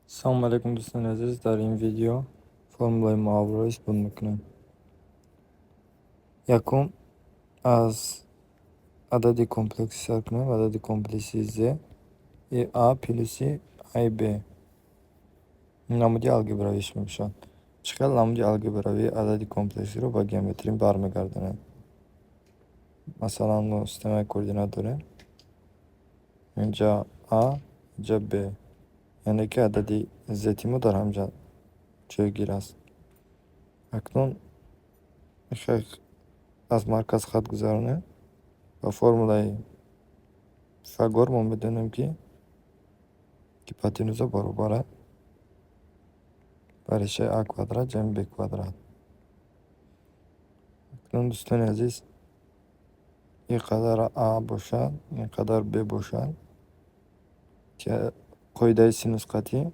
Салому алайкум, дӯстони азиз. Дар ин видео формулаи муаввро исбот мекунем. Якум, аз адади комплексӣ сар кунем. Адади комплекси з и а плюси ай б. Ин намуди алгебравиш мебошад. Чӣ хел намуди алгебравии адади комплексиро ба геометрӣ бармегардонем? Масалан, мо системаи координат дорем. Инҷа а, инҷа б. Яъне ки адади зети мо дар ҳаминҷа ҷойгир аст. Акнун аз марказ хат гузаронем. Ба формулаи Пифагор мо медонем, ки гипотенуза баробар аст ба решаи а квадрат ҷамъи б квадрат. Акнун, дӯстони азиз, ин қадар а бошад, ин қадар б бошад, қоидаи синус қатъӣ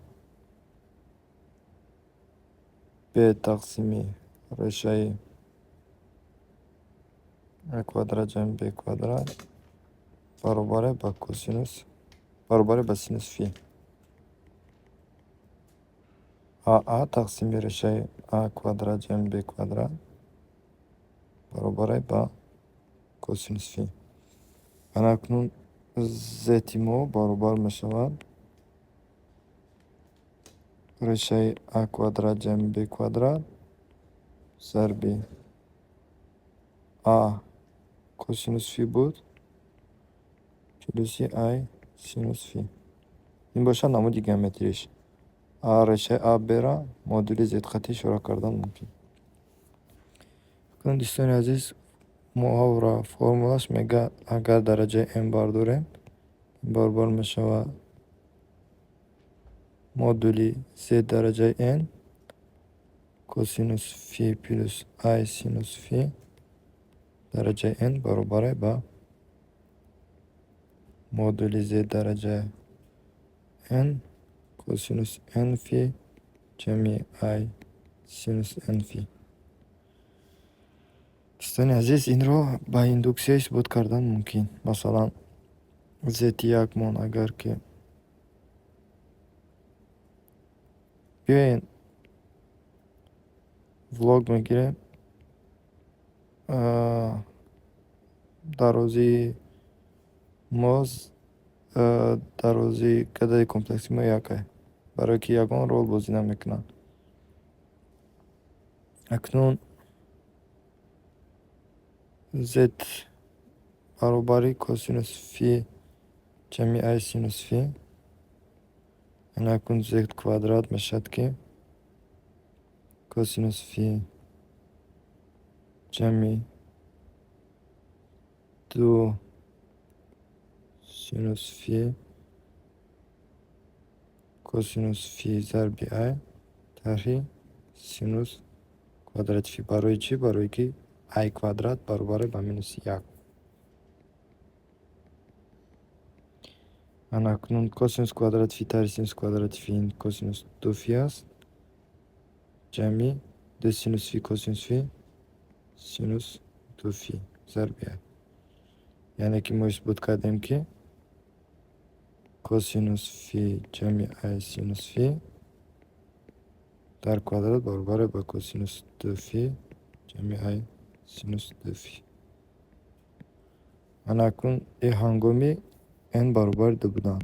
б тақсими решаи а квадрат ҷамъи б квадрат баробар ба косинус, баробар ба синус фи. Аа тақсими решаи а квадрат ҷамъи б квадрат баробар ба косинус фи. Ана акнун зети мо баробар мешавад решаи а квадрат ҷамъи б квадрат зарби а косинус фи буд плюси ай синус фи. Ин бошад намуди геометриш. А решаи а б-ра модули зедқатӣ ишора кардан мумкин. Акнун, дӯстони азиз, муавра формулаш мегӯяд, агар дараҷаи м бардорем, баробар мешавад модули з дараҷаи n косинус фи плюс ай синус фи дараҷаи n баробар ба модули з дараҷаи n косинус n фи ҷамъи ай синус n фи. Дӯстони азиз, инро ба индуксия исбот кардан мумкин. Масалан, зети якмон агар ки биёен влог мегирем, дарозии мо, дарозии адади комплекси мо як ай, барое ки ягон рол бозӣ намекунад. Акнун з баробари косинус фи ҷамъи ай синус фи. Яъне акнун з квадрат мешавад, ки косинус фи ҷамъи ду синус фи косинус фи зарби ай тарҳи синус квадрати фи. Барои чӣ? Барое ки ай квадрат баробар ба минуси як. Ана акнун косинус квадрати фи тарҳи синус квадрати фи ин косинус ду фи аст ҷамъи ду синус фи косинус фи синус ду фи зарби ай. Яъне ки мо исбот кардем, ки косинус фи ҷамъи ай синус фи дар квадрат баробар ба косинус ду фи ҷамъи ай синус ду фи. Ана акнун и ҳангоми n баробари ду будан.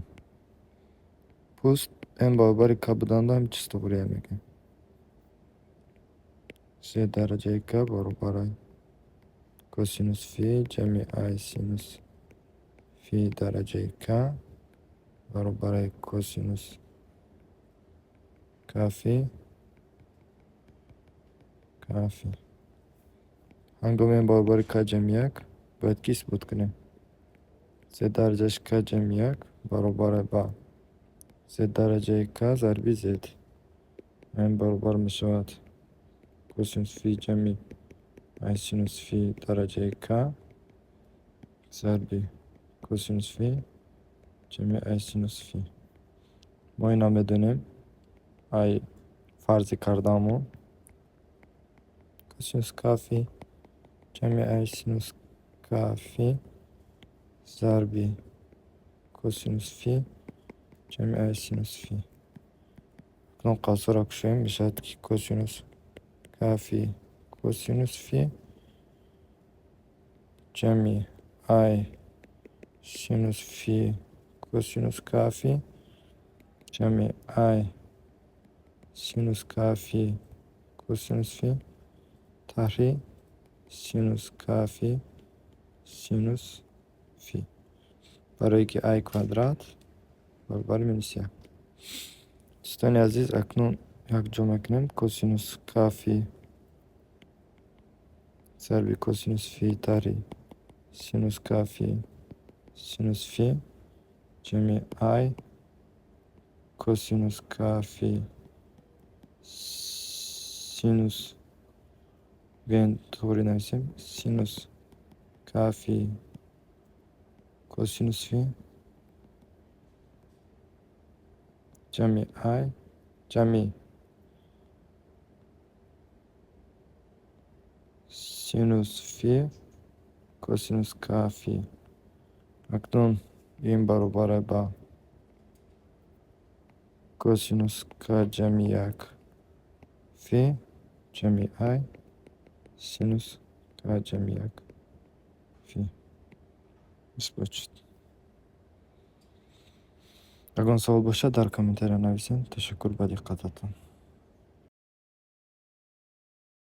Пуст n баробари к буданда ҳамин чиз туғрия мегӯем. З дараҷаи к баробар косинус фи ҷамъи ай синус фи дараҷаи к баробари косинус к фи к фи. Ҳангоми n баробари к ҷамъи як бояд ки исбот кунем. З дараҷааш к ҷамъи як баробар ба з дараҷаи к зарби з. Ин баробар мешавад косинус фи ҷамъи ай синус фи дараҷаи к зарби косинус фи ҷамъи ай синус фи. Мо ина медонем ай фарзи кардаамон косинус к фи ҷамъи ай синус к фи зарби косинус фи ҷамъи ай синус фи. Акнун қавсҳоро кушоем, мешавад, ки косинус к фи косинус фи ҷамъи ай синус фи косинус к фи ҷамъи ай синус к фи косинус фи тарҳи синус к фи синус фи, барое ки ай квадрат баробари минус як. Дӯстони азиз, акнун якҷо мекунем: косинус к фи зарби косинус фи тарҳи синус к фи синус фи ҷамъи ай косинус к фи синус, биёед, туғри нависем, синус к фи косинус фи ҷамъи ай ҷамъи синус фи косинус к фи. Акнун ин баробар ба косинус к ҷамъи як фи ҷамъи ай синус к ҷамъи як фи исбот шуд. Ягон савол бошад, дар комментария нависед. Ташаккур ба диққататон.